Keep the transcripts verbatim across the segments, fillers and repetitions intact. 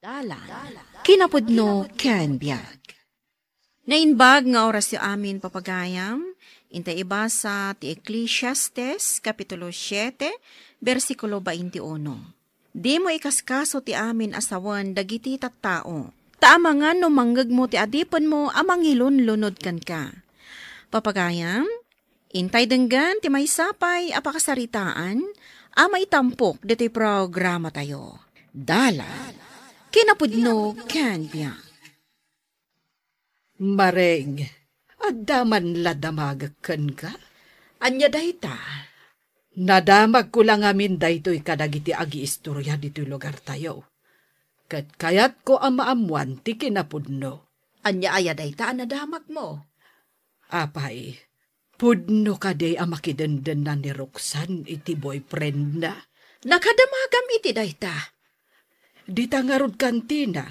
Dalan, kinapudno ken biag. Naimbag nga orasyo amin, papagayam, intay ibasa ti Eclesiastes, Kapitulo siete, bersikulo twenty-uno. Dimo ikaskaso ti amin a sawen dagiti tattao, ta amangan no mangngegmo ti adipenmo a mangilunlunod kenka. Papagayam, intay denggen ti maysa pay a pakasaritaan a maitampok ditoy programatayo. Dalan, kinapudno ken biag. Mareng, adda man la damagek kenka? Ania dayta? Nadamagko la ngamin daytoy kadagiti agiistoria ditoy lugartayo. Ket kayatko a maammoan ti kinapudno. Ania aya dayta a nadamagmo? Apay, pudno kadi a makidendenna ni Roxanne iti boyfriendna? Nakadamagam iti dayta. Dita ngarud kantina.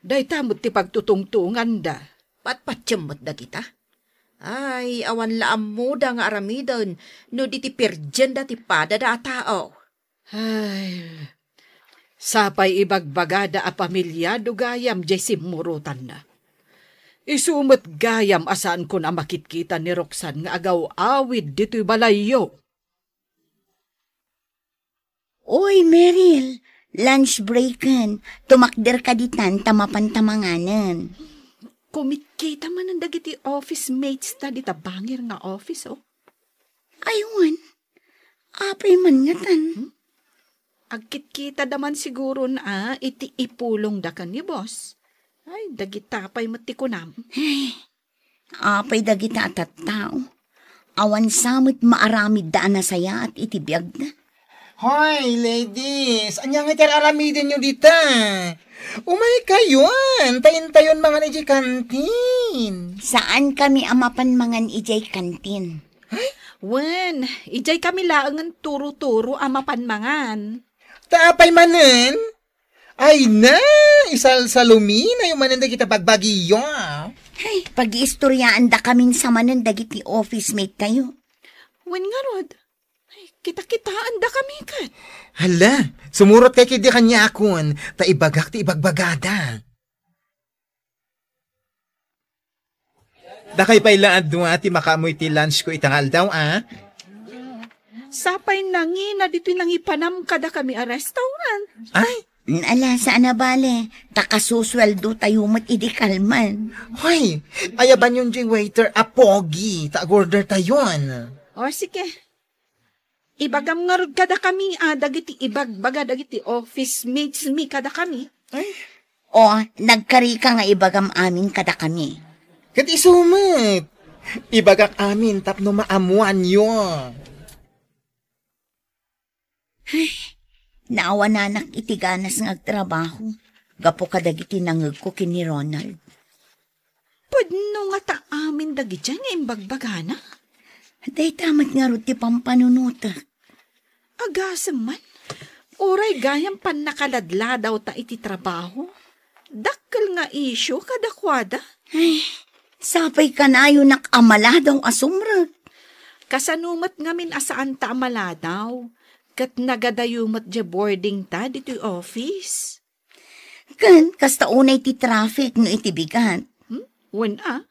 Dayta met ti pagtutungtunganda. Patpatiem met dagita. Ay, awan la ammoda nga aramiden no di ti pirdienda ti padada a tao. Ay, sapay ibagbagada a pamiliado gayam diay simmurotanna. Isu met gayam a saankon a makitkita ni Roxanne nga agaw-awid ditoy balayyo. Oy, Meryl, lunch breaken. Tumakderka ditan ta mapanta manganen. Kumitkita manen dagiti office mates ta dita bangir nga office, oh. Ay, wen. Apay man ngatan? Hmm? Agkitkitada man siguron a iti ipulongda ken ni boss. Ay, dagita pay met ti kunam. Ay, apay dagita a tattao? Awan sa met maaramidda a nasayaat iti biagda. Hoy, ladies, ania nga ti ar-aramidenyo dita? Umaykayon, ta intayon mangan idiay kantin. Saan kami a mapan mangan idiay kantin. Ay? Wen, idiay kami laengen turo-turo a mapan mangan. Ta apay manen? Ay na, isalsaluminayo manen dagita bagbagiyo. Ay, pagiistoryaandakamin sa manen dagiti office mate tayo. Wen ngarud, ay, kitakitaandakami ket. Hala, sumurotkay ketdi kaniakon, ta ibagak ti ibagbagada. Dakay pay la a dua ti makaammo iti lunch ko ita nga aldaw, a? Sapay nangina ditoy nangipanam kadakami a restaurant. Ay! Ala, saan a bale, ta kasusueldo tayo met idi kalman. Hoy, ayabanyon diay waiter a pogi, ta ag-order tayon. O, sige. Ibagam ngarud kadakami a dagiti ibagbaga dagiti office mates mi kadakami. Ay. O, nagkarika nga ibagam amin kadakami. Ket isu met, ibagak amin tapno maammoanyo. Ay, naawananak iti ganas nga agtrabaho gapu kadagiti nangegko ken ni Ronald. Pudno ngata amin dagidiay nga imbagbagana? Dayta met ngarud ti pampanunotek. Agasem man, uray gayam pannakaladladawta iti trabaho, dakkel nga isyu kadakuada. Ay, sapay kanayonak a maladaw a sumrek. Kasano met ngamin a saanta a maladaw? Ket nagadayo met diay boarding ta ditoy office. Ken kasta unay ti traffic no iti bigat. Hmm? Wen a?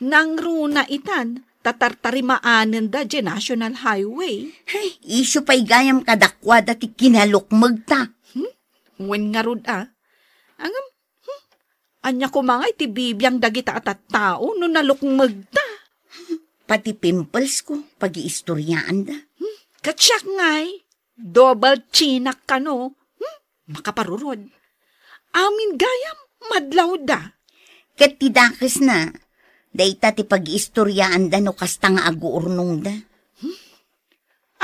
Nangruna itan, ta tartarimaanenda diay National Highway. Ay, isyu pay gayam kadakuada ti kinalukmegta. Hmm? Wen ngarud a? Angem, hmm? Ania koma nga iti bibiang dagita a tattao no nalukmegta? Pati pimples ko, pagiistoryaanda. Hmm? Ket siak ngay, double chinak kano, hmm? Makaparurod. Amin gayam, madlawda. Ket ti dakesna, dayta ti pagiistoryaanda no kasta nga aguurnongda. Hmm?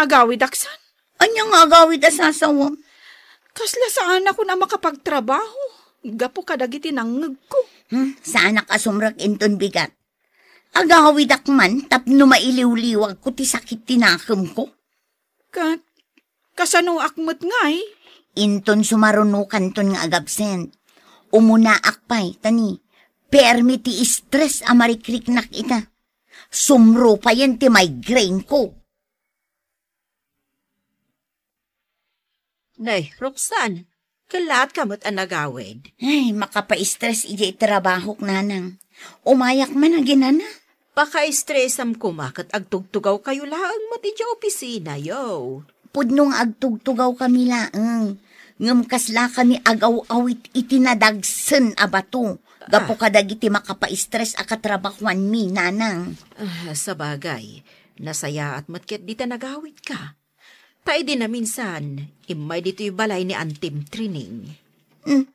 Agawidak san? Ania nga agawid a sasawem? Kasla saanakon a makapagtrabaho gapu kadagiti nangngegko. Hmm, saanak a sumrek inton bigat. Agawidak man tapno mailiwliwagko ti sakit ti nakemko. Ket kasanoak met ngay? Inton sumarunokanton nga agabsent, umunaak pay, ta ni, permi ti stress a marikriknak ita. Sumrupayen ti migraine ko. Nay, Roxanne, Kellaat ka met a nagawid. Ay, makapaistres idiay trabahok, nanang. Umayak man aginana. Pakaistresam koma ket agtugtugawkayo laeng met idiay opisinayo. Pudno nga agtugtugawkami laeng, ngem kaslakami agaw-awit iti nadagsen a bato, gapu Ah. kadagiti makapaistres a katrabahuanmi, nanang. Ah, sabagay, nasayaat met ket dita nagawidka. Ta idi naminsan, immay ditoy balay ni Antim Trining. Hmm.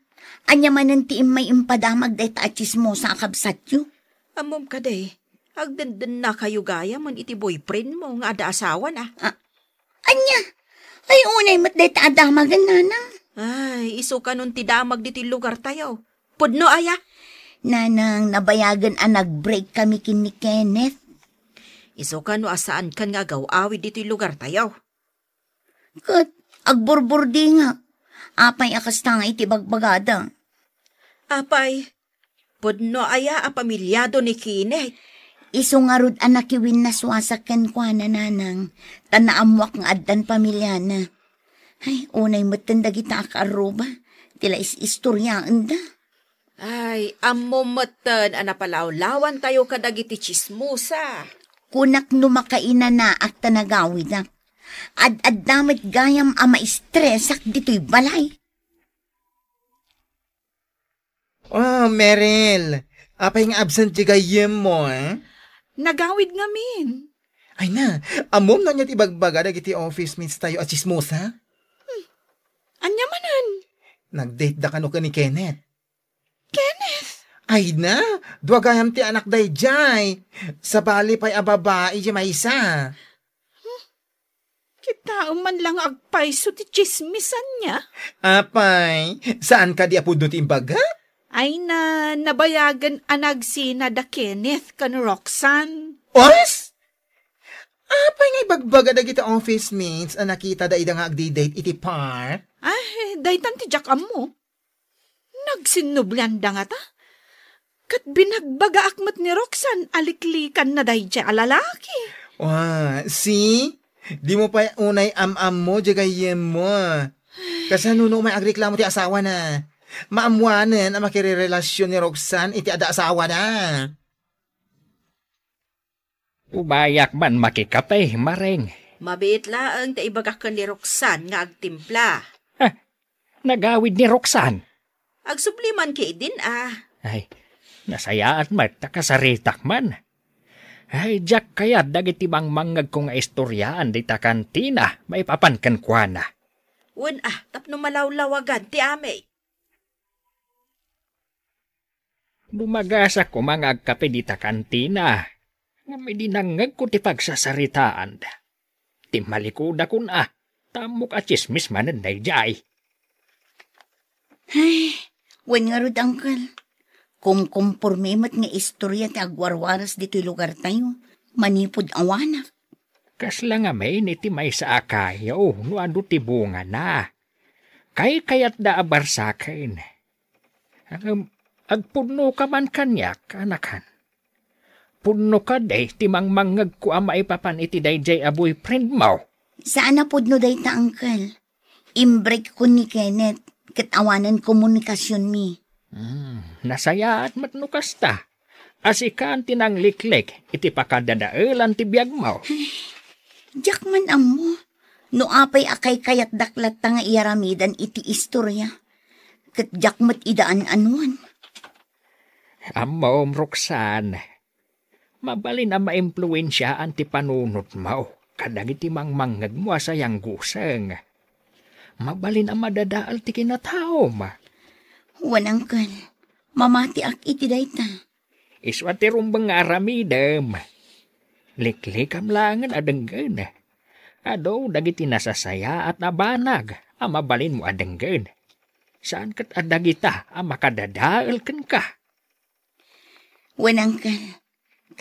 Ania manen ti immay impadamag dayta a tsismosa a kabsatyo? Ammom kadi, agdendennakayo gayam iti boyfriend mo nga adda asawana. Ah, ania? Ay, unay met dayta a damagen, nanang. Ay, isu kanon ti damag ditoy lugartayo. Pudno aya? Nanang, nabayagen a nag-break kami ken ni Kenneth. Isu kano a saankan nga agaw-awid ditoy lugartayo? Ket agburburdingak. Apay a kasta nga iti bagbagada? Apay, pudno aya a pamilyado ni Kenneth? Isu ngarud a nakiwinnaswasak kenkuana, nanang, ta naammoak nga addan pamilyana. Ay, unay metten dagita a kaarruba, ti la is-istoriaenda. Ay, ammom metten a napalawlawantayo kadagiti tsismosa. Kunak no makainanaak ta nagawidak. Ad-adda met gayam a maistresak ditoy balay. Oh, Meryl, apay nga absent ti gayyemmo, eh? Nagawid ngamin. Ay na, ammom no ania ti ibagbaga dagiti office mates tayo a tsismosa? Hmm. Ania manen? Nag-date da kano ken ni Kenneth. Kenneth? Ay na, dua gayam ti anak daydiay. Sabali pay a babai ti maysa. Hmm. Kitaem man lang nga agpayso ti tsismis ania. Apay, saan kadi a pudno ti imbaga? Ay na, nabayagen a nagsina da Kenneth ken Roxanne. Os? Apay nga ibagbaga dagiti office mates a nakitada ida nga agdi-date iti park? Ay, daytan ti diak ammo. Nagsinnublianda ngata? Ket binagbagaak met ni Roxanne a liklikanna daydiay a lalaki. Wa, see? Dimo pay unay am-ammo diay gayyemmo. Kasano no umay agreklamo ti asawana? Maammoanen a makirerelasion ni Roxanne iti adda asawana. Umayak man makikape, Mareng. Mabiit laeng ta ibagak ken ni Roxanne nga agtimpla. Ah, nagawid ni Roxanne? Agsubli man ketdin a. Ay, nasayaat met ta kasaritak man. Ay, diak kayat dagiti mangmangngegko nga istoriaan dita kantina maipapan kenkuana. Wen a, tapno malawlawagan ti ami. Dumagasak koma nga agkape dita kantina, ngem idi nangngegko ti pagsasaritaanda, timmalikudakon a, ta ammok a tsismis manen daydiay. Ay, wen ngarud, Uncle. Kumkumpormi met nga istorya ti agwarwaras ditoy lugartayo, manipud awanak. Kasla ngamin iti maysa a kayo no adu ti bungana. Kaykayatda a barsaken. Ngem agpudnoka man kaniak, anakan. Pudno kadi ti mangmangngegko a maipapan iti daydiay a boyfriendmo? Saan a pudno dayta, Uncle. Imbreak ko ni Kenneth, ket awanen komunikasionmi. Hmm, nasayaat met no kasta. A sikan ti nangliklik iti pakadadaelan ti biagmo. Diak man ammo no apay a kaykayatdak latta nga iyaramidan iti istorya, ket diak met ida an-anuan. Ammom, Roxanne, mabalin a maimpluensiaan ti panunotmo kadagiti mangmangngegmo a sayangguseng. Mabalin a madadael ti kinataom. Wen, Uncle, mamatiak iti dayta. Isu a ti rumbeng nga aramidem. Liklikam laengen a denggen. Adu dagiti nasasayaat a banag a mabalinmo a denggen. Saan ket a dagita a makadadael kenka. Wen, Uncle,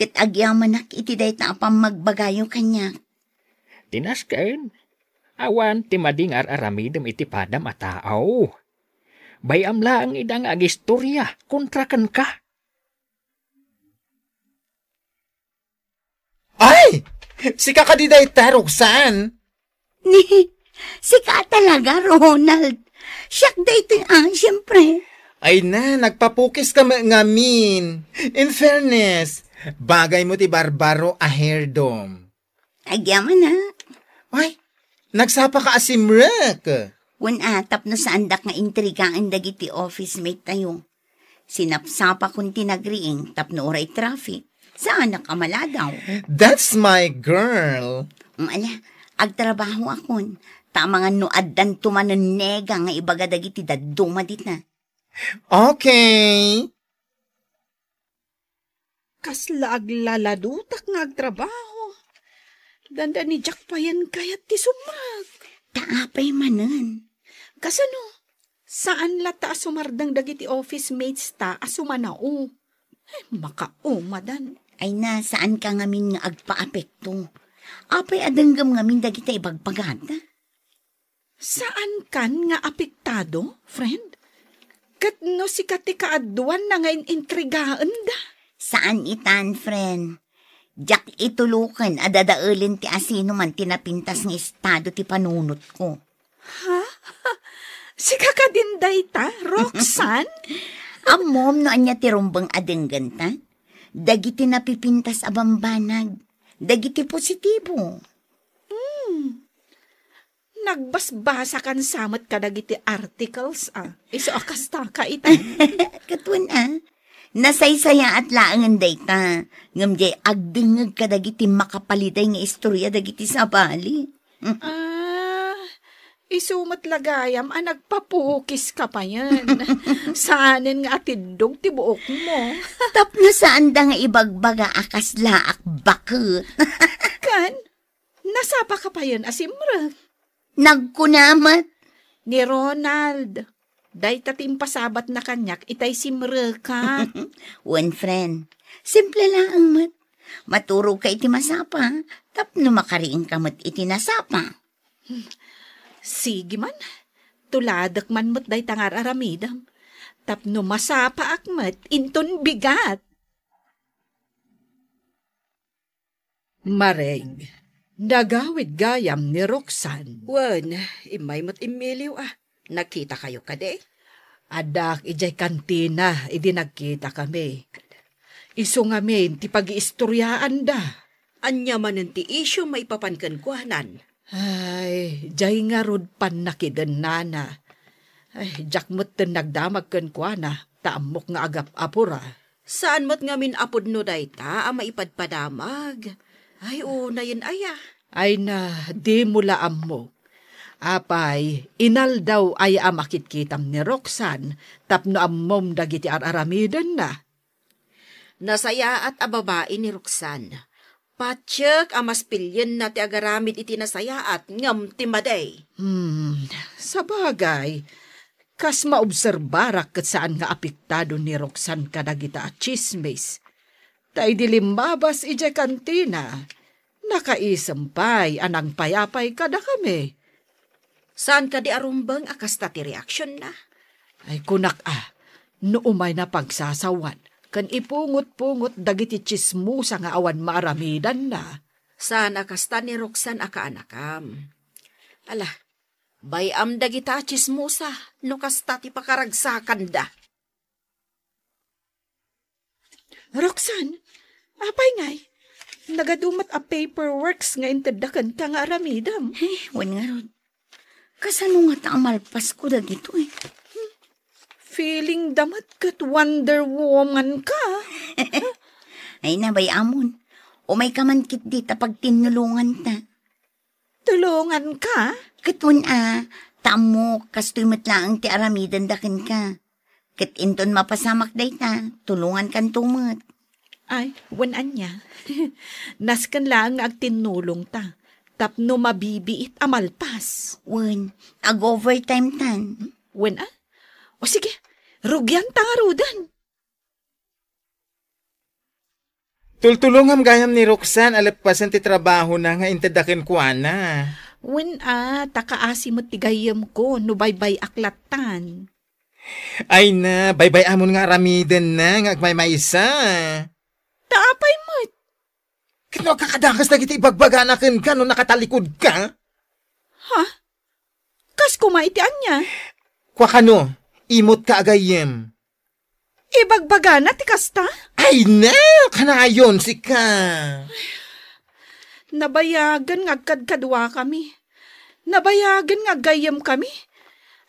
ket agyamanak iti dayta a pammagbagayo kaniak. Ti nasken, awan ti madi nga ar-aramidem iti padam a tao. Bay-am laeng ida nga agistorya kontra kenka. Ay! Sika kadi dayta, Roxanne? Ni, sika talaga, Ronald. Siak daytoy, ah, siyempre. Ay na, nagpapukis ka met ngamin. In fairness, bagay mo ti barbaro a hair dome. Agyaman, ha? Ay, nagsapa ka a simrek. Wen a, tapno saandak nga intrigaen dagiti office mate tayo. Sinapsapakon ti nagriing tapno uray traffic. Saanak a maladaw. That's my girl. Mm, ala, agtrabaho akon. Ta amangan no addanto manen nega nga ibaga dagiti dadduma dita. Okay. Kasla aglaladutak nga agtrabaho. Dandani diak payen kayat ti sumrek. Ta apay manen? Kasano? Saan latta a sumardeng dagiti office mates ta a sumanao. Ay, makaumadan. Ay na, saan ka ngamin nga agpaapekto? Apay a denggem ngamin dagita ibagbagata? Saan kan nga apektado, friend? Ket no sika ti kaaduanna nga in-intrigaenda? Saan itan, friend. Diak ituloken a dadaelen ti asinoman ti napintas nga estado ti panunotko. Ha? Sika kadin dayta, Roxanne? Ammom no ania ti rumbeng a denggenta? Dagiti napipintas a bambanag. Dagiti positibo. Hmm. Nagbasbasakan sa met kadagiti articles, ah. Isu a kasta ka ita. Ket wen a, nasaysayaat laengen dayta, ngem diay agdengngeg kadagiti makapaliday nga istorya dagiti sabali. Ah, isu met la gayam a nagpapukis ka payen. Saanen nga atiddog ti buokmo. Tapno saanda nga ibagbaga a kasla ak baket. Kan? Nasapa ka payen a simrek? Nagkuna met. Ni Ronald, dayta ti impasabatna kaniak itay simrekak. Wen, friend, simple laeng met. Maturogka iti masapa, tapno makariingka met iti nasapa. Sige man, tuladek man met dayta nga ar-aramidem. Tapno masapaak met, inton bigat. Mareng, nagawid gayam ni Roxanne. Wen, immay met Emilio a, nagkitakayo kadi? Addaak idiay kantina idi nagkitakami. Isu ngamin ti pagiistoryaanda. Ania manen ti isyu maipapan kenkuanan? Ay, diay ngarud pannakidennana. Ay, diak metten nagdamag kenkuana, ta ammok nga agap-apura. Saan met ngamin a pudno dayta a maipadpadamag? Ay, unayen aya. Ay na, dimo la ammok. Apay, inaldaw aya a makitkitam ni Roxanne tapno ammom dagiti ar-aramidenna? Nasayaat a babai ni Roxanne. Patiek a maspilienna ti agaramid iti nasayaat ngem ti madi. Hmm, sabagay, kas maobserbarak ket saan nga apektado ni Roxanne kadagita a tsismis. Ta idi limmabas idiay kantina, nakaisem pay a nangpayapay kadakami. Saan kadi a rumbeng a kasta ti reaksionna? Ay, kunak a, no umayna pagsasawan ken ipungot-pungot dagiti tsismosa nga awan maaramidanna. Saan a kasta ni Roxanne a kaanakam. Ala, bay-am dagita a tsismosa no kasta ti pakaragsakanda. Roxanne, apay ngay? Nagadu met a paperworks nga intedda kenka nga aramidem. Eh, wen ngarud. Kasano ngata a malpasko dagitoy? Feeling da met ket Wonder Woman ka. Ay na, bay-amon. Umayka man ketdi ta pagtinnulonganta. Tulonganka? Ket wen a, ta ammok, kastoy met laeng ti aramidenda kenka. Ket inton mapasamak dayta, tulongankanto met. Ay, wen ania. Nasken laeng nga agtinnulongta, tapno mabibiit a malpas. Wen, ag-overtime-tan. Wen a? O sige, rugianta ngaruden. Tultulongam gayam ni Roxanne a leppasen ti trabahona nga intedda kenkuana. Wen a, ta kaasi met ti gayyemko no baybay-ak lattan. Ay na, baybay-amon nga aramidenna nga agmaymaysa. Ta apay met? Ket no agkakadakas dagiti ibagbagana kenka no nakatalikod ka? Ha? Kas koma iti ania? Kua kano, imut ka a gayyem. Ibagbagana ti kasta? Ay, na! Kanayon, sika! Nabayagan nga agkadkaduakami. Nabayagan nga aggayyemkami.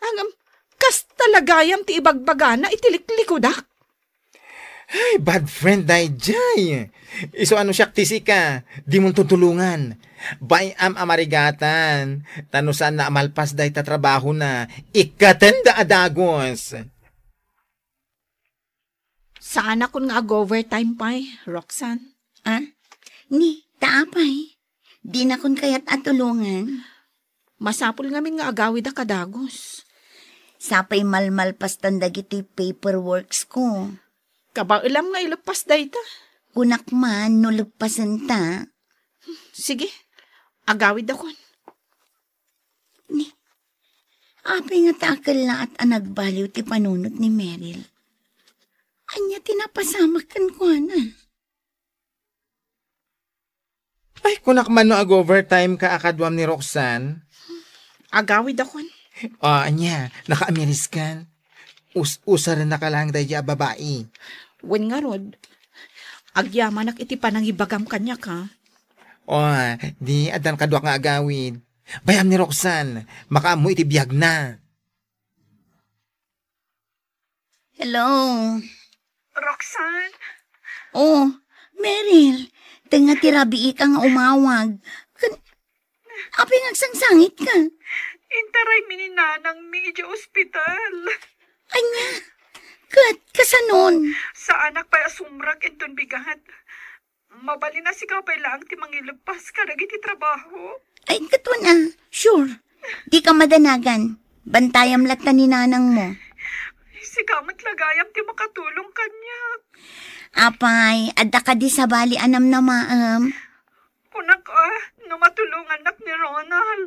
Ngem, kasta la gayam ti ibagbagana iti liklikudak. Ay, bad friend daydiay. Isu a no siak ti sika, dimon tutulongan. Bay-am a marigatan, ta no saanna a malpas dayta trabahona, ikkatenda a dagus. Saanakon nga ag-overtime pay, Roxanne. Ah? Ni, ta apay? Dinakon kayat a tulongan? Masapul ngamin nga agawida ka dagus. Sapay malmalpastan dagiti paperworks ko. Kabaelam nga ileppas dayta. Kunak man no leppasenta. Sige, agawidakon. Ni, apay nga ta akellaat a nagbaliw ti panunot ni Meryl? Ania ti napasamak kenkuana? Ay, kunak man no ag-overtime ka a kaduam ni Roxanne? Agawidakon. O, ania, nakaamiriskan? Us-, usarennaka laeng daydiay a babai. Wen ngarud, agyamanak iti panangibagam kaniak, ha? O, di, addan kaduak nga agawid. Bay-am ni Roxanne, makaammo iti biagna. Hello? Roxanne? Oh, Meryl, tengnga ti rabiika nga umawag. Ken, apay nga agsangsangitka? Intaraymi ni nanangmi idiay ospital. Ania? Ket, kasanon? Saanak pay a sumrek inton bigat. Mabalin a sika pay laeng ti mangileppas kadagiti trabaho. Ay, ket wen a, sure. Dika madanagan. Bantayam latta ni nanangmo. Sika met la gayam ti makatulong kaniak. Apay, adda kadi sabali a namnamaem? Kunak a, no matulongannak ni Ronald.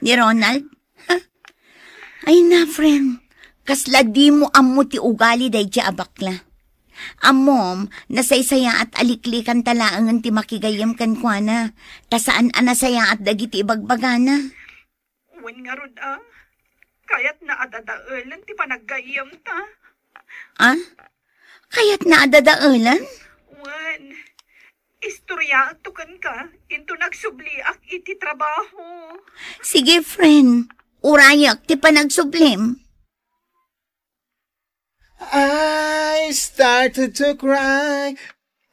Ni Ronald? Ay na, friend. Kasla dimo ammo ti ugali daydiay a bakla. Ammom, nasaysayaat a liklikanta laengen ti makigayyem kenkuana, ta saan a nasayaat dagiti ibagbagana. Wen ngarud a, kayatna a dadaelen ti panaggayyemta. Ah? Kayatna a dadaelen? Wen, istoryaanto kenka, inton agsubliak iti trabaho. Sige, friend. Urayek ti panagsublim. I started to cry.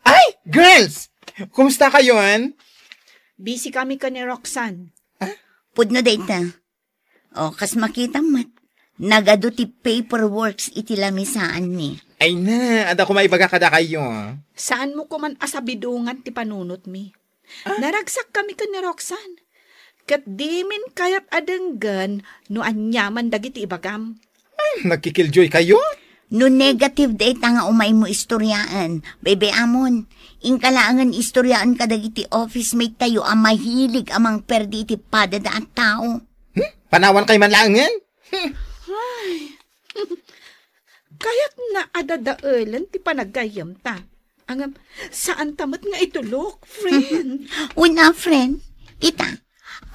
Ay, girls! Kumusta kayon? Busy kami ken ni Roxanne. Ah? Pudno dayta. O, kas makitam met, nagadu ti paperworks iti lamisaanmi. Ay na, adda koma ibaga kadakayo. Saanmo koman a sabidongan ti panunotmi. Ah? Naragsakkami ken ni Roxanne. Ket dimin kayat a denggen no aniaman dagiti ibagam. Hmm, nagkikilljoykayo? No negative dayta nga umaymo istoryaen, baybay-amon. Inka laengen istoryaen kadagiti office mate tayo a mahilig a mangperdi iti padada a tao. Hmm? Panawankay man laengen? Hmm. Ay. Kayatna a dadaelen ti panaggayyemta. Ngem, saanta met nga itulok, friend. Una, friend, ita,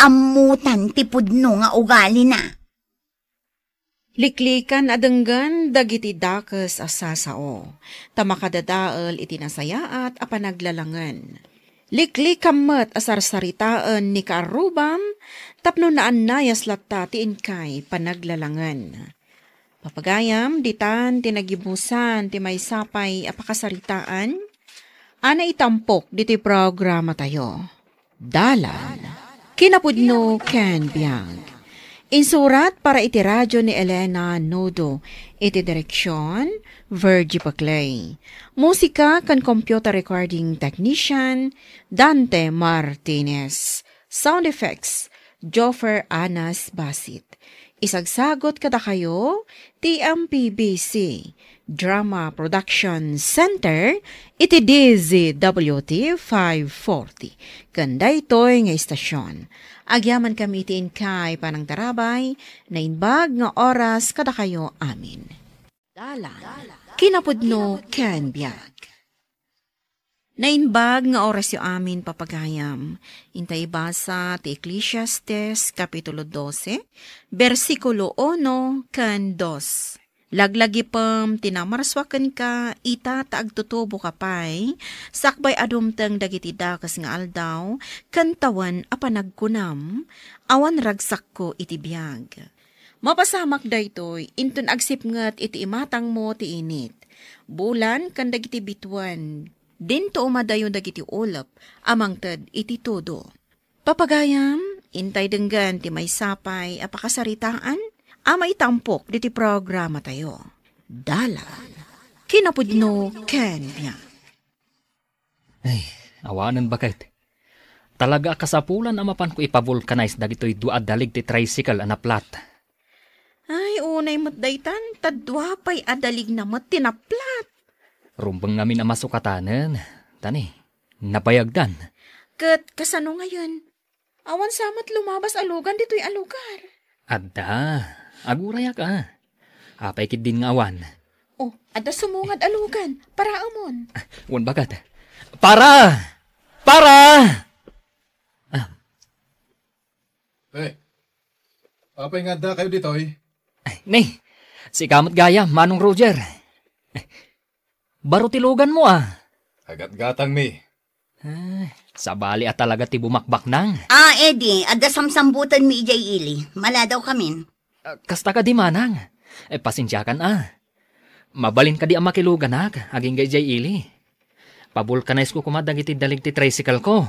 ammotan ti pudno nga ugalina. Liklikan a denggen dagiti dakes a sasao, ta makadadael iti nasayaat a panaglalangen. Liklikam met a sarsaritaen ni kaarrubam tapno naannayas latta ti inkay panaglalangen. Papagayam, ditan ti nagibusan ti maysa pay a pakasaritaan a naitampok ditoy programatayo. Dalan. Kinapudno ken biag. Insurat para iti radio ni Elena Nudo. Iti direksion, Virgie Paclay. Musika ken computer recording technician, Dante Martinez. Sound effects, Joffer Anas Basit. Isagsagot kadakayo ti M P B C Drama Production Center iti D Z W T five forty. Ken daytoy nga istasyon, agyamankami iti inkay panangtarabay, naimbag nga oras kadakayo amin. Dalan, kinapudno ken biag. Naimbag nga orasyo amin, papagayam. Intay ibasa ti Eclesiastes, Kapitulo dose, bersikulo uno ken dos. Laglagipem ti namarsuak kenka, ita ta agtutuboka pay, sakbay a dumteng dagiti dakes nga aldaw, ken tawen a panagkunam, awan ragsakko iti biag. Mapasamak daytoy, inton agsipnget iti imatangmo ti init, bulan ken dagiti bituen. Dinto umadayo dagiti ulep a mangted iti tudo. Papagayam, intay denggen ti maysa pay a pakasaritaan a maitampok diti programatayo. Dalan, kinapudno ken biag. Ay, awanen baket. Talaga a kasapulan a mapanko ipavulcanize dagitoy dua a dalig ti tricycle a naplat. Ay, unay met daytan, ta dua pay a daligna met ti naplat. Rumbeng ngamin a masukatanen, tani, nabayagdan. Ket kasano ngayen? Awan sa met lumabas a lugan ditoy a lugar. Adda, agurayak a. Apay ketdin nga awan? Oh, adda sumungad a lugan. Paraemon. Wen baket. Para! Para! Ah. Eh, apay nga adda kayo ditoy? Ay, ne, sika met gayam, Manong Roger. Baro ti luganmo, ah. Agatgatangmi. Ay, sabali a talaga ti bumakbaknang. Ah, Eddie, adda samsambutanmi idiay ili. Maladaw kamin. Ah, kasta kadi, manang. Eh, pasensiakan, ah. Mabalin kadi a makiluganak, agingga idiay ili. Pabulkanaysko koma dagiti dalig ti tricycle ko.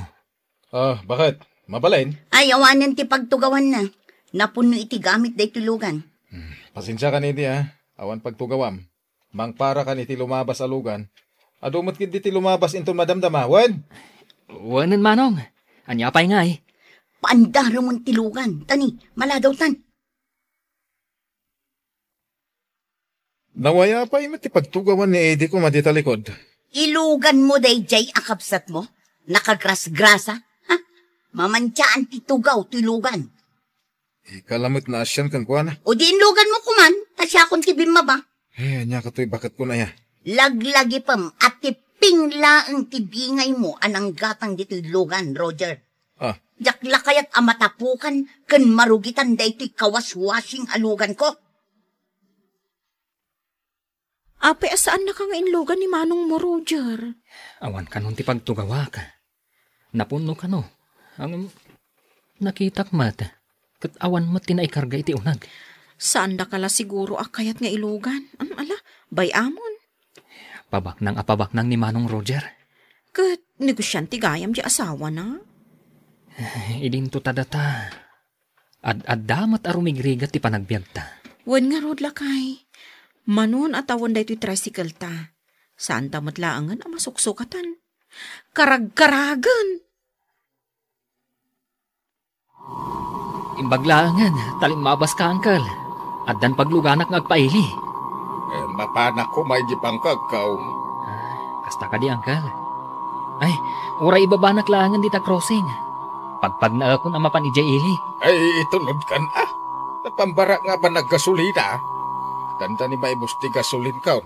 Ah, baket? Mabalin? Ay, awanen ti pagtugawanna. Napunno iti gamit daytoy lugan. Hmm, pasensiakan idi, ah. Awan pagtugawam. Mangparakan iti lumabas a lugan. Adu met ketdi ti lumabas inton madamdama, wen? Wenen, manong. Ania pay ngay? Paandaremon ti lugan. Tani, maladawtan. Nawaya pay met ti pagtugawan ni Eddie koma dita likod. Iluganmo daydiay a kabsatmo? Nakagrasgrasa? Ha? Mamantiaan ti tugaw ti lugan. Ika lamet naasian kenkuana. O di inluganmo koman, ta siakon ti bimmaba. Eh, ania katoy baket kun aya? Laglagipem a ti ping laeng ti bingaymo a nanggatang ditoy lugan, Roger. Ah. Diak la kayat a matapukan ken marugitan daytoy kawaswasing a luganko. Apay a saannaka nga inlugan ni manongmo, Roger? Awan kanon ti pagtugawak. Napunno kano. Ang nakitak met. Ket awan met ti naikarga iti uneg. Saandaka la siguro a kayat nga ilugan. Am, ala, bay-amon. Pabaknang a pabaknang ni Manong Roger. Ket negosiante gayam ti asawana. Idinto ta data. Ad-adda met a rumigrigat ti panagbiagta. Wen ngarud, lakay. Manon a tawen daytoy tricycle ta. Saanta met laengen a masuksukatan. Karagkaragen! Imbag laengen, ta limmabas ka, Uncle. Addan pagluganak nga agpaili. Eh, mapanak koma idi pangkagkaw. Ah, kasta kadi, Uncle. Ay, uray ibabanak laengen dita crossing. Pagpagnaekon a mapan idiay ili. Ay, itulodkan, ah. Napambarak nga panaggasolina. Dandani maibus ti gasolinkaw.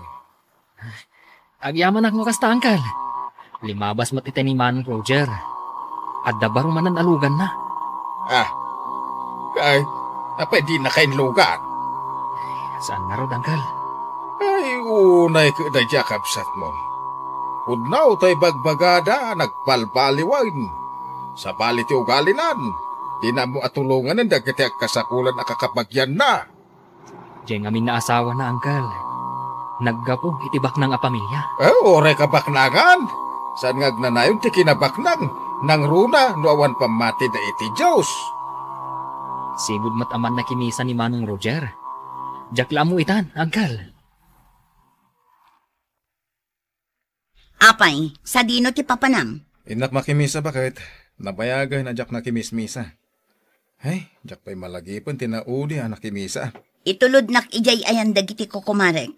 Agyamanak no kasta, Uncle. Limabas met itay ni Manong Roger. Adda baro manen a luganna. Ah. Ay, apay dinaka inlugan? Saan ngarud, Uncle? Ay, unay ket daydi a kabsatmo. Pudno tay bagbagada a nagbalbaliwen. Sabali ti ugalinan, dina ammo a tulonganen dagiti agkasapulan a kakabagianna. Diay ngamin nga asawana, Uncle. Naggapu iti baknang a pamilia. Eh, uray kabaknangan. Saan nga agnanayon ti kinabaknang, nangruna no awan pammatida iti Dios. Sigud met a mannakimisa ni Manong Roger. Diak la ammo itan, Uncle. Apay, sadino ti papanam? Innak makimisa, baket. Nabayagen a diak nakimismisa. Ay, diak pay malagipen ti naudi a nakimisa. Itulodnak idiay ayan dagiti kukumarek.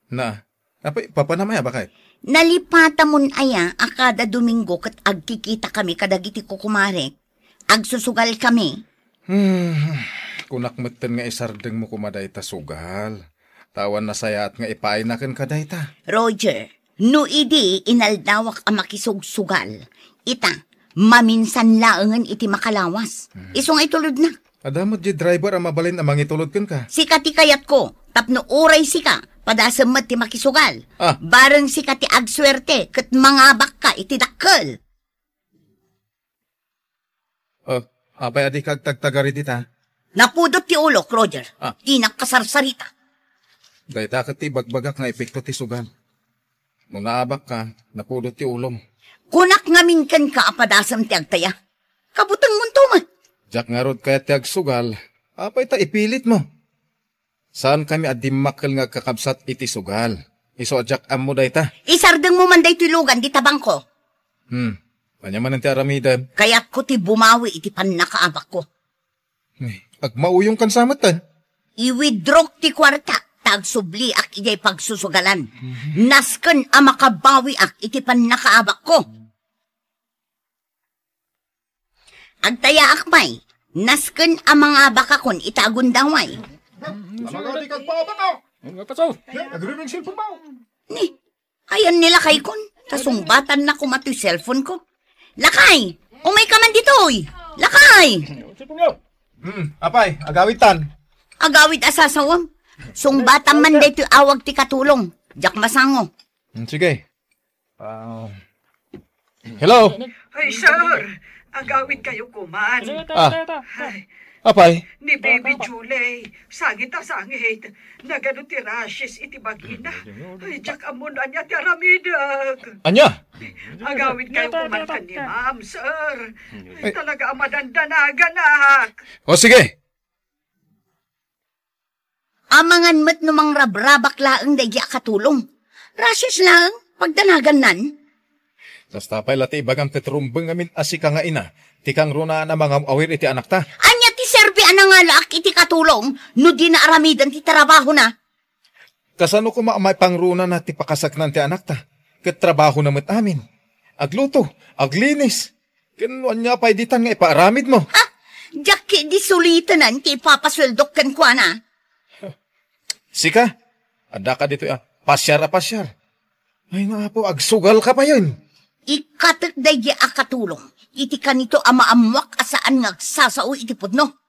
Na, apay, papanam aya, baket? Nalipatamon aya a kada Domingo ket agkikitakami kadagiti kukumarek? Agsusugalkami. Hmm, kunak metten nga isardengmo koma dayta sugal. Ta awan nasayaat nga ipaayna kenka dayta. Roger, No idi inaldawak a makisugsugal, ita, maminsan laengen iti makalawas. Hmm. Isu nga itulodnak. Adda met di driver a mabalin a mangitulod kenka. Sika ti kayatko, tapno uray sika, padasem met ti makisugal. Ah. Bareng sika ti agsuerte, ket mangabakka iti dakkel. Oh, apay a dika agtagtagari dita? Napudot ti ulok, Roger. Ah. Dinak kasarsarita. Dayta ket ti ibagbagak nga epekto ti sugal. No naabakka, napudot ti ulom. Kunak ngamin kenka a padasem ti agtaya. Kabutengmonto met. Diak ngarud kayat ti agsugal. Apay ta ipilitmo? Saankami a dimmakkel nga agkakabsat iti sugal. Isu a diak ammo dayta. Isardengmo man daytoy lugan dita bangko. Hmm. Ania manen ti aramidem? Kayatko ti bumawi iti pannakaabakko. Eh, agmauyongkan sa metten. I-withdrawk ti kuarta, ta agsubliak idiay pagsusugalan. Mhm. Nasken a makabawiak iti pannakaabakko. Agtayaak pay, nasken a mangabakakon ita a gundaway. Talaga, di kagpaabak, ah. Ano nga, Paso? Nagriring cellphone mo. Ni, ayan ni lakaykon, ta sungbatanna koma toy cellphone ko. Lakay, umayka man ditoy. Lakay! Cellphone mo. Hmm, apay, agawidtan. Agawid a sasawem. Sungbatan man daytoy awag ti katulong. Diak masango. Hmm, sige. Ah, hello? Ay, sir. Agawid kayo kuman. Ah. Ay, apay? Ni Baby Julie, sangit a sangit. Nagano ti rashes iti bagina. Ay, diak ammo no ania ti aramidek. Ania? Agawid kayo kuman ken ni ma'am, sir. Ay, talaga a madandanaganak. O, sige. Amangan met no mangrabrabak laeng daydi a katulong. Rashes laeng, pagdanagannan. Kasta pay la ti ibagam ket rumbeng ngamin a sika nga ina, ti kangrunaan a mangam-awir iti anakta. Ania ti serbi a nangalaak iti katulong no dina aramiden ti trabahona? Kasano koma a maipangrunana ti pakasaknan ti anakta? Ket trabahona met amin. Agluto, aglinis. Ken no ania pay ditan nga ipaaramidmo? Ha? Diak ketdi sulitenan ti ipapasueldok kenkuana. Sika, addaka ditoy a pasiar a pasiar. Ay, nga apo, agsugal ka payen. Ikatek daydi a katulong iti kanito a maammoak a saan nga agsasao iti pudno.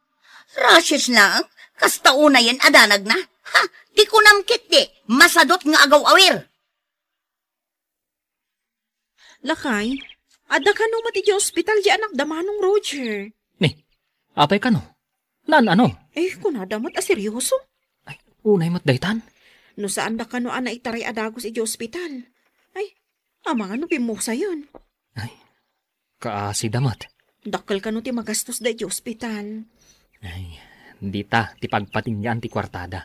Rashes lang, kasta unayen a danagna. Ha, ti kunam ketdi, masadot nga agaw-awir. Lakay, adda kano met iti ospital di anakda Manong Roger? Ni, apay kano? Naan-ano? Eh, kunada met a seryoso. Ay, unay met daytan. No saanda kano a naitaray a dagus iti ospital. Ay, amangan no pimmusayon. Ay, kaasida met. Dakkel kano ti magastos da iti ospital. Ay, dita ti pagpatinggiyaan ti kuartada.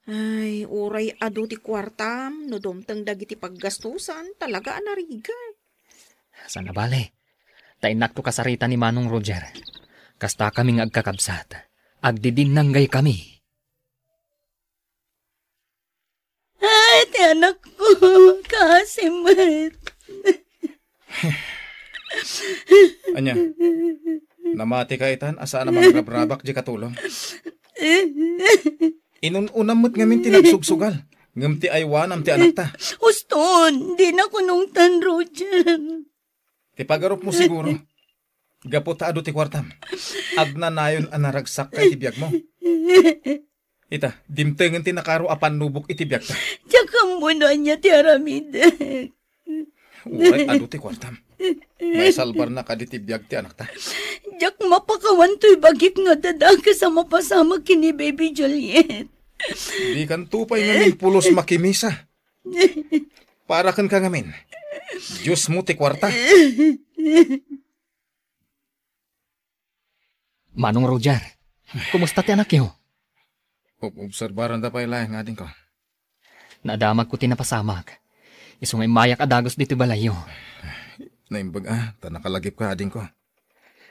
Ay, uray adu ti kuartam, no dumteng dagiti paggastusan, talaga a narigat. Saan a bale, ta innakto kasarita ni Manong Roger. Kasta kami nga agkakabsat. Agdidinnanggay kami. Ay, ti anakko, kaasi met. Ania? Namati ka itan a saan a mangrabrabak di katulong? Inun-unam met ngamin ti nagsugsugal, ngem ti aywanam ti anakta. Uston, dina kunongtan, Roger. Ti pagarupmo siguro, gapu ta adu ti kuartam, agnanayon a naragsakka iti biagmo. Ita, dimtengen ti nakaro a pannubok iti biagta. Diak ammo no ania ti aramidek. Uray adu ti kuartam. Maisalbarna kadi ti biag ti anakta. Diak mapakawan toy bagik nga adda dakes a mapasamak ken ni Baby Juliet. Dikanto pay ngamin pulos makimisa. Para kenka ngamin, Diosmo ti kuarta. Manong Roger, kumusta ti anakyo? Ob-, obserbaranda pay laeng, adingko. Naadamagko ti napasamak. Isu nga immayak a dagus ditoy balayyo. Naimbag a, ta nakalagipka, adingko.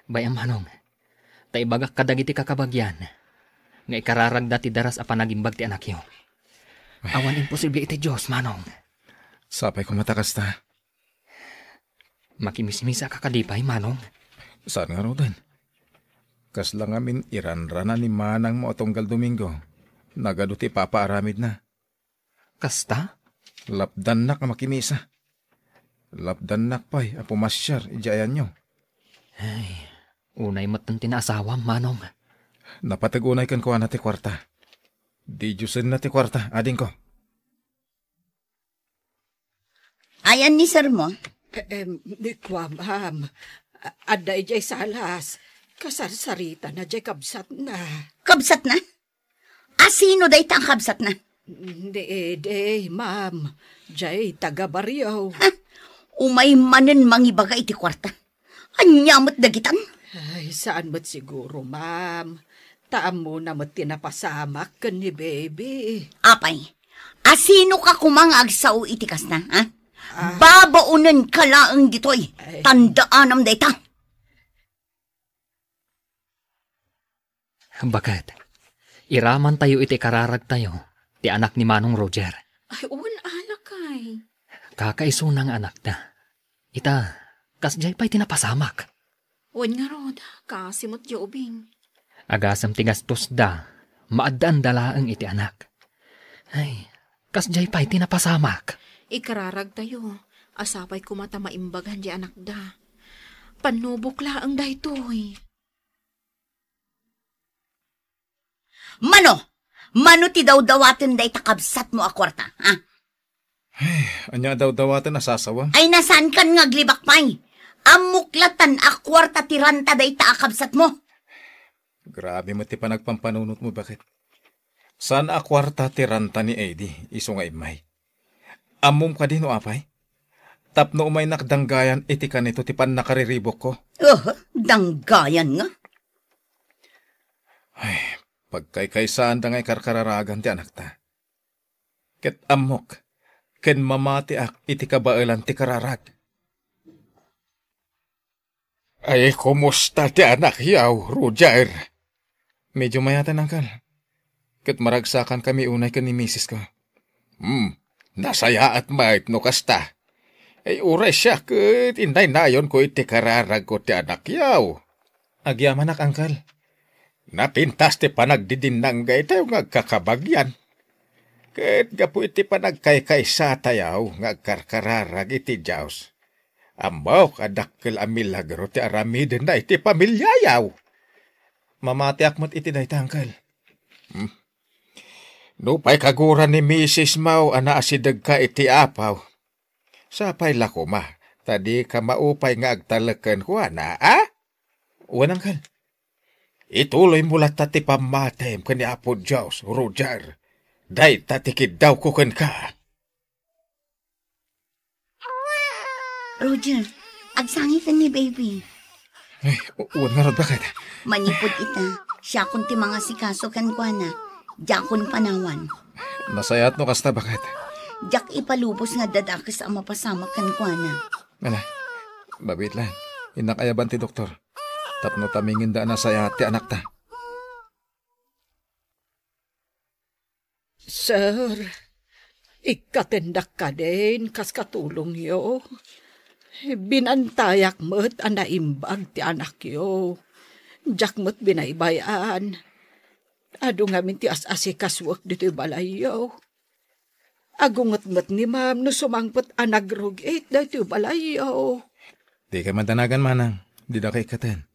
Bay-am, Manong, ta ibagak kadagiti kakabagian nga ikararagda ti daras a panagimbag ti anakyo. Awan imposible iti Dios, Manong. Sapay koma ta kasta. Makimismisaka kadi pay, Manong? Saan ngaruden? Kasla ngamin iranrana ni manangmo a tunggal Domingo. Nagadu ti ipapaaramidna. Kasta? Lapdannak a makimisa. Lapdannak pay a pumasiar idiay ayanyo. Ay, unay met ti naasawam, Manong. Napateg unay kenkuana ti kuarta. Didiosenna ti kuarta, adingko. Ayan ni sir mo? Em, kua, ma'am. A-, adda idiay salas. Kasarsaritana diay kabsatna. Kabsatna? Asino dayta a kabsatna? Di, di, ma'am. Diay taga-barrio. Ha? Umay manen mangibaga iti kuarta. Ania met dagitan? Ay, saan met siguro, ma'am. Ta ammona met ti napasamak ken ni baby. Apay, asino ka koma nga agsao iti kasta, ha? Ah. Babaonenka laeng ditoy. Ay. Tandaanam dayta. Baket, iramantayo iti kararagtayo ti anak ni Manong Roger. Ay, wen, anakay. Kakaisuna nga anakda. Ita, kasdiay pay ti napasamak. Wen ngarud, kaasi met diay ubing. Agasem ti gastosda, maaddaanda laeng iti anak. Ay, kasdiay pay ti napasamak. Ikararagtayo, a sapay koma ta maimbagan diay anakda. Pannubok laeng daytoy. Mano? Mano ti dawdawaten dayta kabsatmo a kuarta, ha? Ay, ania a dawdawaten a sasawam? Ay, nasaankan nga aglibak pay. Ammok latan a kuarta ti ranta dayta a kabsatmo. Grabe met ti panagpampanunotmo, Baket. Saan a kuarta ti ranta ni Eddie, isu nga immay. Ammom kadi no apay? Tapno umaynak danggayan iti kanito ti pannakariribukko. Oh, danggayan nga? Ay, pagkaykaysaanda nga ikarkararagan ti anakta. Ket ammok, ken mamatiak iti kabaelan ti kararag. Ay, kumusta ti anakyaw, Roger? Medyo mayatan, Uncle. Ket maragsakankami unay ken ni misis ko. Hmm, nasayaat met no kasta. Ay, uray siak ket innaynayonko iti kararagko ti anakyaw. Agyamanak, Uncle. Napintas ti panagdidinnanggaytayo nga agkakabagian. Ket gapu iti panagkaykaysatayo nga agkarkararag iti Dios, ammok a dakkel a milagro ti aramidenna iti pamiliayaw. Mamatiak met iti dayta, Uncle. Hmm. Nupay kagura ni misis mo a naasidegka iti Apo, sapay la koma ta dika maupay nga agtalek kenkuana, a? Wen, Uncle. Ituloymo latta ti pammatim ken ni Apo Dios, Roger. Dayta ti kiddawko kenka. Roger, agsangiten ni baby. Ay, u-, wen ngarud, Baket? Manipud ita, siakon ti mangasikaso kenkuana. Diakon panawan. Nasayaat no kasta, Baket. Diak ipalubos nga adda dakes a mapasamak kenkuana. Ala, mabiit laeng. Innak ayaban ti doktor. Tapno tamingenda a nasayaat ti anakta. Sir, ikkatendak kadin kas katulongyo. Binantayak met a naimbag ti anakyo. Diak met binaybay-an. Adu ngamin ti as-asikasuek ditoy balayyo. Agunget met ni Ma'am no sumangpet a nagrug-it daytoy balayyo. Dikay madanagan, Manang. Didakay ikkaten.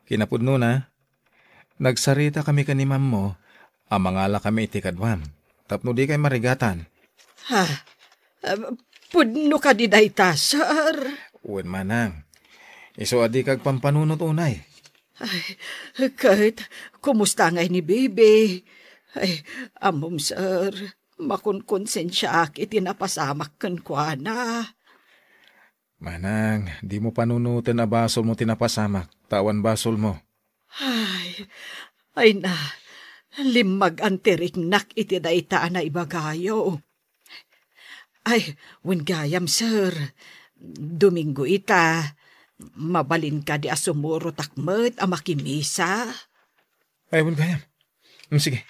Kinapudnona, nagsaritakami ken ni Ma'am mo a mangalakami iti kaduam tapno dikay marigatan. Ha? Ah, pudno kadi dayta, sir? Wen, Manang. Isu a dika agpampanunot unay. Ay, ket kumusta ngay ni Bibi? Ay, ammom, sir, makonkonsensiaak iti napasamak kenkuana. Manang, dimo panunoten a basolmo ti napasamak, ta awan basolmo. Ay, ay na, limmagan ti riknak iti dayta a naibagayo. Ay, wen gayam, sir. Domingo ita, mabalin kadi a sumurotak met a makimisa? Ay, wen gayam. Hmm, sige.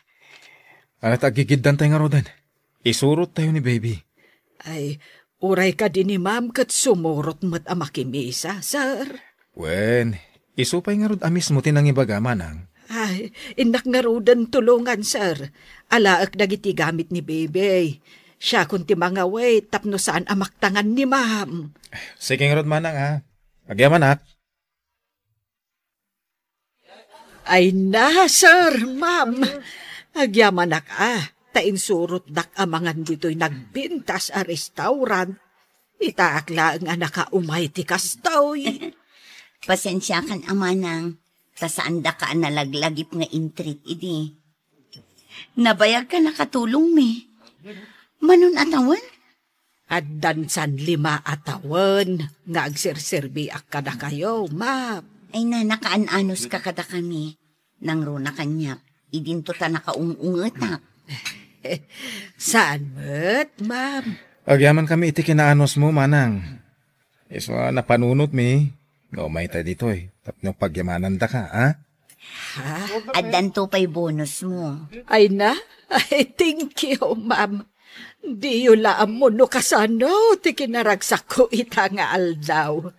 Ala ta aggigiddan tayo ngaruden. Isurottayo ni baby. Ay, uray kadi ni Ma'am ket sumurot met a makimisa, sir. Wen, isu pay ngarud a mismo ti nangibaga, Manang. Ay, innak ngaruden tulongan, sir. Alaek dagiti gamit ni baby. Siakon ti mangawit tapno saan a maktangan ni Ma'am. Sige ngarud, Manang, a. Agyamanak. Ay na, sir, ma'am. Agyamanak a, ta insurotdak a mangan ditoy nagbintas a restaurant. Itaak laeng a nakaumay ti kastoy. Pasensiakan a manang, ta saandaka a nalaglagip nga intreat idi. Nabayagka nakatulongmi. Manon a tawen? Addan san lima a tawen nga agserserbiak kadakayo, ma'am. Ay, nanakaan-anos ka kadakami. Nangruna kaniak, idinto ta nakaung-ungetak. Saan met, ma'am? Agyaman kami iti kinaanosmo, manang. Isu a napanunotmi, nga umayta ditoy, tapno pagyamanandaka, a? Ha? Addanto pay bonusmo. Ay na? Ay, thank you, ma'am. Diyo la ammo no kasano ti kinaragsakko ita nga aldaw.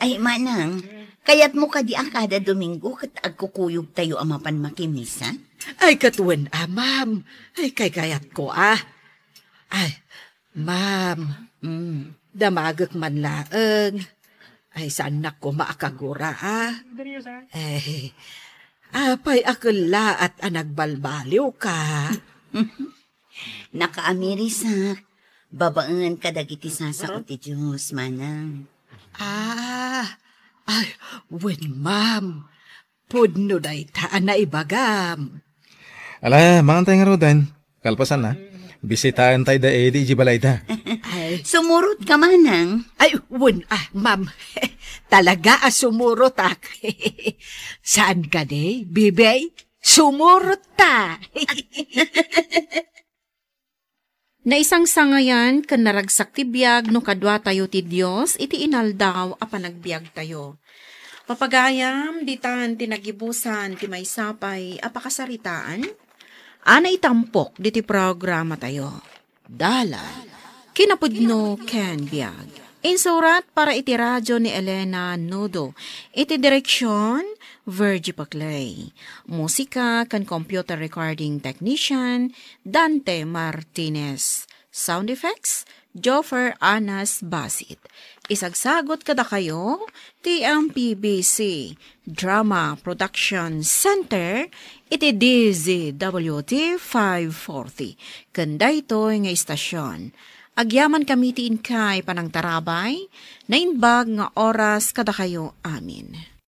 Ay, manang, kayatmo kadi a kada Domingo ket agkukuyogtayo a mapan makimisa? Ay, ket wen a, ma'am. Ay, kaykayatko a. Ay, ma'am, mm, damagek man laeng. Ay, saannak koma a kagura a. Ay, apay a kellaat a nagbalbaliwka? Nakaamirisak, babaen kadagiti sasao ti Dios, manang. Ah, ay, wen, ma'am. Pudno dayta a naibagam. Ala, mangantay ngaruden. Kalpasan na, bisitaen tay da Eddie iti balayda. Ay. Sumurot ka, manang. Ay, wen, ah, ma'am. Talaga a sumurotak. Saan kadi, bibey? Sumurot ta. Naisangsangayan ken naragsak ti biag no kaduatayo ti Dios iti inaldaw a panagbiagtayo. Papagayam, ditan ti nagibusan ti maysa pay a pakasaritaan a naitampok diti programatayo. Dalan, kinapudno ken biag. Insurat para iti radyo ni Elena Nudo. Iti direksyon, Virgie Paclay. Musika ken computer recording technician, Dante Martinez. Sound effects, Joffer Anas Basit. Isagsagot kadakayo ti M P B C Drama Production Center iti D Z W T five forty. Ken daytoy nga istasyon, agyaman kami ti inkay panangtarabay, naimbag nga oras kadakayo amin.